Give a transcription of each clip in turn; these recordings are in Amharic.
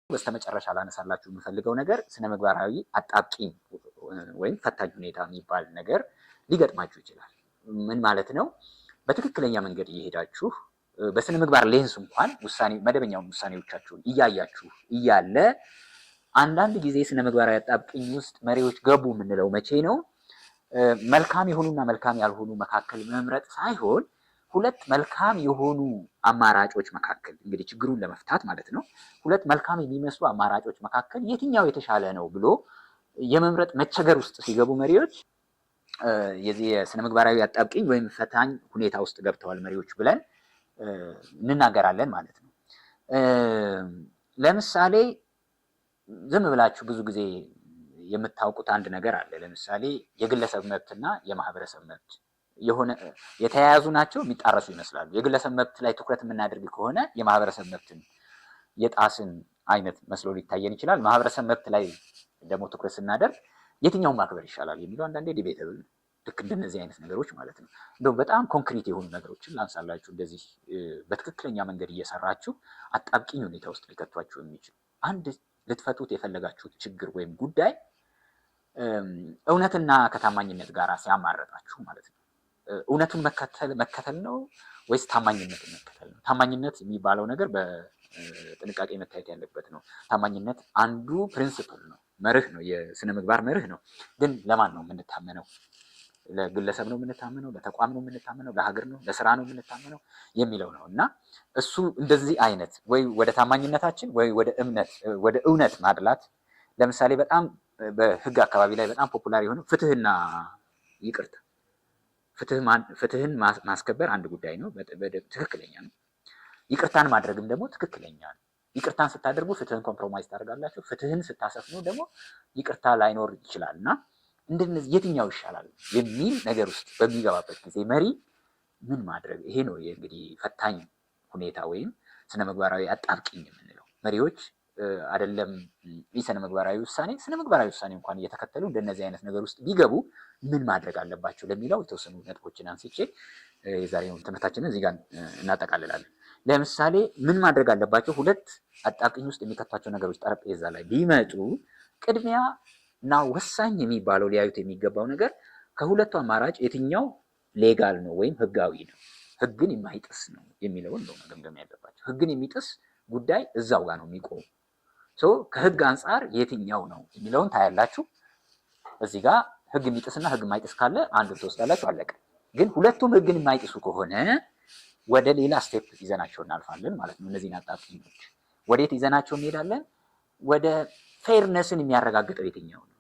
በስተመጨረሻ ላነሳላችሁ የምፈልገው ነገር ስነ ምግባራዊ አጣብቂኝ ወይም ፈታኝ ሁኔታ የሚባል ነገር ሊገጥማችሁ ይችላል። ምን ማለት ነው? በትክክለኛ መንገድ እየሄዳችሁ፣ በስነ ምግባር ሌንስ እንኳን ውሳኔ መደበኛውን ውሳኔዎቻችሁን እያያችሁ እያለ አንዳንድ ጊዜ ስነ ምግባራዊ አጣብቂኝ ውስጥ መሪዎች ገቡ የምንለው መቼ ነው? መልካም የሆኑና መልካም ያልሆኑ መካከል መምረጥ ሳይሆን ሁለት መልካም የሆኑ አማራጮች መካከል፣ እንግዲህ ችግሩን ለመፍታት ማለት ነው። ሁለት መልካም የሚመስሉ አማራጮች መካከል የትኛው የተሻለ ነው ብሎ የመምረጥ መቸገር ውስጥ ሲገቡ መሪዎች የዚህ የስነ ምግባራዊ አጣብቂኝ ወይም ፈታኝ ሁኔታ ውስጥ ገብተዋል መሪዎች ብለን እንናገራለን ማለት ነው። ለምሳሌ ዝም ብላችሁ ብዙ ጊዜ የምታውቁት አንድ ነገር አለ። ለምሳሌ የግለሰብ መብትና የማህበረሰብ መብት የሆነ የተያያዙ ናቸው፣ የሚጣረሱ ይመስላሉ። የግለሰብ መብት ላይ ትኩረት የምናደርግ ከሆነ የማህበረሰብ መብትን የጣስን አይነት መስሎ ሊታየን ይችላል። ማህበረሰብ መብት ላይ ደግሞ ትኩረት ስናደርግ የትኛውን ማክበር ይሻላል የሚለው አንዳንዴ debatable ነው። ልክ እንደነዚህ አይነት ነገሮች ማለት ነው። እንደውም በጣም ኮንክሪት የሆኑ ነገሮችን ላንሳላችሁ። እንደዚህ በትክክለኛ መንገድ እየሰራችሁ አጣብቂኝ ሁኔታ ውስጥ ሊከቷችሁ የሚችል፣ አንድ ልትፈቱት የፈለጋችሁት ችግር ወይም ጉዳይ እውነትና ከታማኝነት ጋር ሲያማረጣችሁ ማለት ነው። እውነቱን መከተል ነው ወይስ ታማኝነትን መከተል ነው? ታማኝነት የሚባለው ነገር በጥንቃቄ መታየት ያለበት ነው። ታማኝነት አንዱ principle ነው፣ መርህ ነው፣ የስነ ምግባር መርህ ነው። ግን ለማን ነው የምንታመነው? ለግለሰብ ነው የምንታመነው? ለተቋም ነው የምንታመነው? ለሀገር ነው፣ ለስራ ነው የምንታመነው የሚለው ነው። እና እሱ እንደዚህ አይነት ወይ ወደ ታማኝነታችን ወይ ወደ እምነት ወደ እውነት ማድላት። ለምሳሌ በጣም በህግ አካባቢ ላይ በጣም popular የሆነው ፍትህና ይቅርታ። ፍትህን ማስከበር አንድ ጉዳይ ነው፣ ትክክለኛ ነው። ይቅርታን ማድረግም ደግሞ ትክክለኛ ነው። ይቅርታን ስታደርጉ ፍትህን compromise ታደርጋላችሁ። ፍትህን ስታሰፍኑ ደግሞ ይቅርታ ላይኖር ይችላል። እና እንደነዚህ የትኛው ይሻላል የሚል ነገር ውስጥ በሚገባበት ጊዜ መሪ ምን ማድረግ፣ ይሄ ነው እንግዲህ ፈታኝ ሁኔታ ወይም ስነ ምግባራዊ አጣብቂኝ የምንለው። መሪዎች አይደለም ይህ ስነ ምግባራዊ ውሳኔ፣ ስነ ምግባራዊ ውሳኔ እንኳን እየተከተሉ እንደነዚህ አይነት ነገር ውስጥ ቢገቡ ምን ማድረግ አለባቸው ለሚለው የተወሰኑ ነጥቦችን አንስቼ የዛሬውን ትምህርታችንን እዚህ ጋር እናጠቃልላለን። ለምሳሌ ምን ማድረግ አለባቸው? ሁለት አጣብቂኝ ውስጥ የሚከቷቸው ነገሮች ጠረጴዛ ላይ ቢመጡ ቅድሚያ እና ወሳኝ የሚባለው ሊያዩት የሚገባው ነገር ከሁለቱ አማራጭ የትኛው legal ነው ወይም ህጋዊ ነው፣ ህግን የማይጥስ ነው የሚለውን ነው መገምገም ያለባቸው። ህግን የሚጥስ ጉዳይ እዛው ጋር ነው የሚቆሙ። ከህግ አንጻር የትኛው ነው የሚለውን ታያላችሁ። እዚህ ጋር ህግ የሚጥስና ህግ የማይጥስ ካለ አንዱን ትወስዳላችሁ፣ አለቀ። ግን ሁለቱም ህግን የማይጥሱ ከሆነ ወደ ሌላ step ይዘናቸው እናልፋለን ማለት ነው። እነዚህን አጣብቂኞች ወዴት ይዘናቸው እንሄዳለን? ወደ fairness ን የሚያረጋግጠው የትኛው ነው?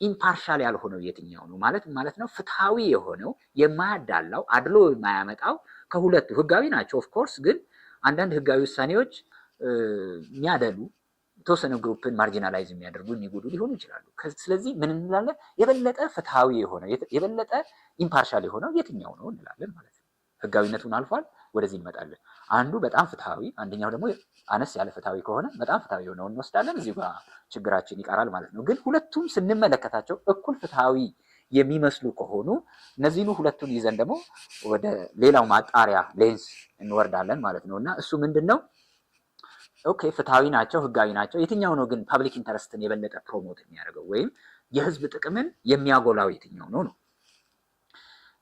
Impartial ያልሆነው የትኛው ነው ማለት ማለት ነው። ፍትሃዊ የሆነው፣ የማያዳላው፣ አድሎ የማያመጣው ከሁለቱ። ህጋዊ ናቸው of course፣ ግን አንዳንድ ህጋዊ ውሳኔዎች የሚያደሉ፣ የተወሰነ group ን marginalize የሚያደርጉ፣ የሚጎዱ ሊሆኑ ይችላሉ። ስለዚህ ምን እንላለን? የበለጠ ፍትሃዊ የሆነው፣ የበለጠ impartial የሆነው የትኛው ነው እንላለን ማለት ነው። ህጋዊነቱን አልፏል፣ ወደዚህ እንመጣለን። አንዱ በጣም ፍትሃዊ፣ አንደኛው ደግሞ አነስ ያለ ፍትሃዊ ከሆነ በጣም ፍትሃዊ የሆነውን እንወስዳለን። እዚሁ ጋር ችግራችን ይቀራል ማለት ነው። ግን ሁለቱም ስንመለከታቸው እኩል ፍትሃዊ የሚመስሉ ከሆኑ እነዚህኑ ሁለቱን ይዘን ደግሞ ወደ ሌላው ማጣሪያ ሌንስ እንወርዳለን ማለት ነው። እና እሱ ምንድን ነው? Okay፣ ፍትሃዊ ናቸው፣ ህጋዊ ናቸው። የትኛው ነው ግን public interest ን የበለጠ promote የሚያደርገው ወይም የህዝብ ጥቅምን የሚያጎላው የትኛው ነው ነው?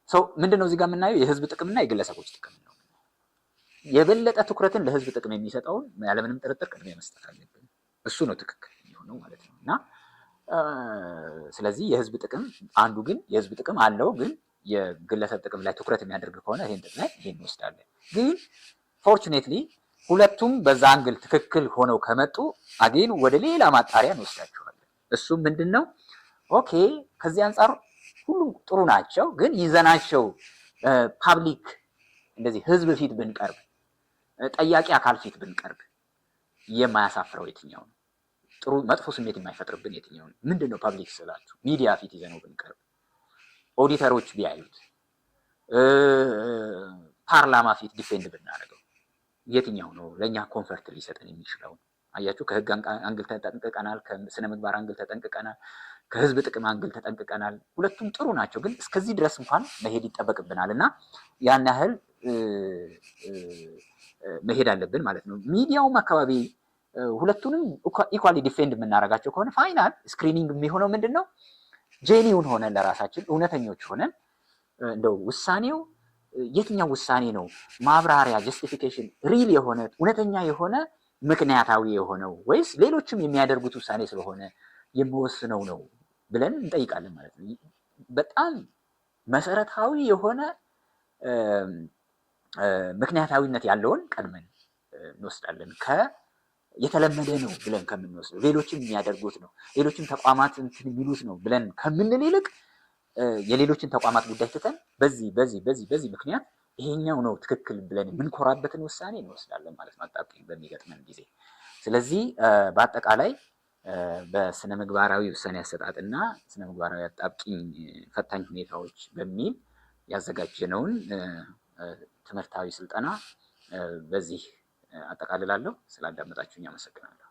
So ምንድን ነው እዚህ ጋር የምናየው? የህዝብ ጥቅምና የግለሰቦች ጥቅም ነው። የበለጠ ትኩረትን ለህዝብ ጥቅም የሚሰጠውን ያለምንም ጥርጥር ቅድሚያ መስጠት አለብን። እሱ ነው ትክክል የሚሆነው ማለት ነው። እና ስለዚህ የህዝብ ጥቅም አንዱ ግን የህዝብ ጥቅም አለው፣ ግን የግለሰብ ጥቅም ላይ ትኩረት የሚያደርግ ከሆነ ይሄን ጥቅም ላይ ይሄን እንወስዳለን። ግን fortunately ሁለቱም በዛ angle ትክክል ሆነው ከመጡ again ወደ ሌላ ማጣሪያ እንወስዳቸዋለን። እሱም ምንድን ነው? Okay፣ ከዚህ አንጻር ሁሉም ጥሩ ናቸው፣ ግን ይዘናቸው public እንደዚህ ህዝብ ፊት ብንቀርብ፣ ጠያቂ አካል ፊት ብንቀርብ የማያሳፍረው የትኛው ነው? ጥሩ መጥፎ ስሜት የማይፈጥርብን የትኛው ነው? ምንድን ነው public ስላችሁ ሚዲያ ፊት ይዘነው ብንቀርብ፣ ኦዲተሮች ቢያዩት፣ ፓርላማ ፊት defend ብናደርገው የትኛው ነው ለእኛ comfort ሊሰጠን የሚችለው? አያችሁ፣ ከህግ angle ተጠንቅቀናል፣ ከስነ ምግባር angle ተጠንቅቀናል፣ ከህዝብ ጥቅም angle ተጠንቅቀናል። ሁለቱም ጥሩ ናቸው፣ ግን እስከዚህ ድረስ እንኳን መሄድ ይጠበቅብናል እና ያን ያህል መሄድ አለብን ማለት ነው። ሚዲያውም አካባቢ ሁለቱንም equally defend የምናደርጋቸው ከሆነ final screening የሚሆነው ምንድን ነው? Genuine ሆነን፣ ለራሳችን እውነተኞች ሆነን፣ እንደው ውሳኔው የትኛው ውሳኔ ነው ማብራሪያ፣ justification፣ real የሆነ፣ እውነተኛ የሆነ፣ ምክንያታዊ የሆነው ወይስ ሌሎችም የሚያደርጉት ውሳኔ ስለሆነ የምወስነው ነው ብለን እንጠይቃለን ማለት ነው። በጣም መሰረታዊ የሆነ ምክንያታዊነት ያለውን ቀድመን እንወስዳለን ከ የተለመደ ነው ብለን ከምንወስደው፣ ሌሎችም የሚያደርጉት ነው፣ ሌሎችም ተቋማት እንትን የሚሉት ነው ብለን ከምንል ይልቅ የሌሎችን ተቋማት ጉዳይ ትተን በዚህ በዚህ በዚህ በዚህ ምክንያት ይሄኛው ነው ትክክል ብለን የምንኮራበትን ውሳኔ እንወስዳለን ማለት ነው አጣብቂኝ በሚገጥመን ጊዜ። ስለዚህ በአጠቃላይ በስነ ምግባራዊ ውሳኔ አሰጣጥና ስነ ምግባራዊ አጣብቂኝ ፈታኝ ሁኔታዎች በሚል ያዘጋጀነውን ትምህርታዊ ስልጠና በዚህ አጠቃልላለሁ። ስላዳመጣችሁኝ አመሰግናለሁ።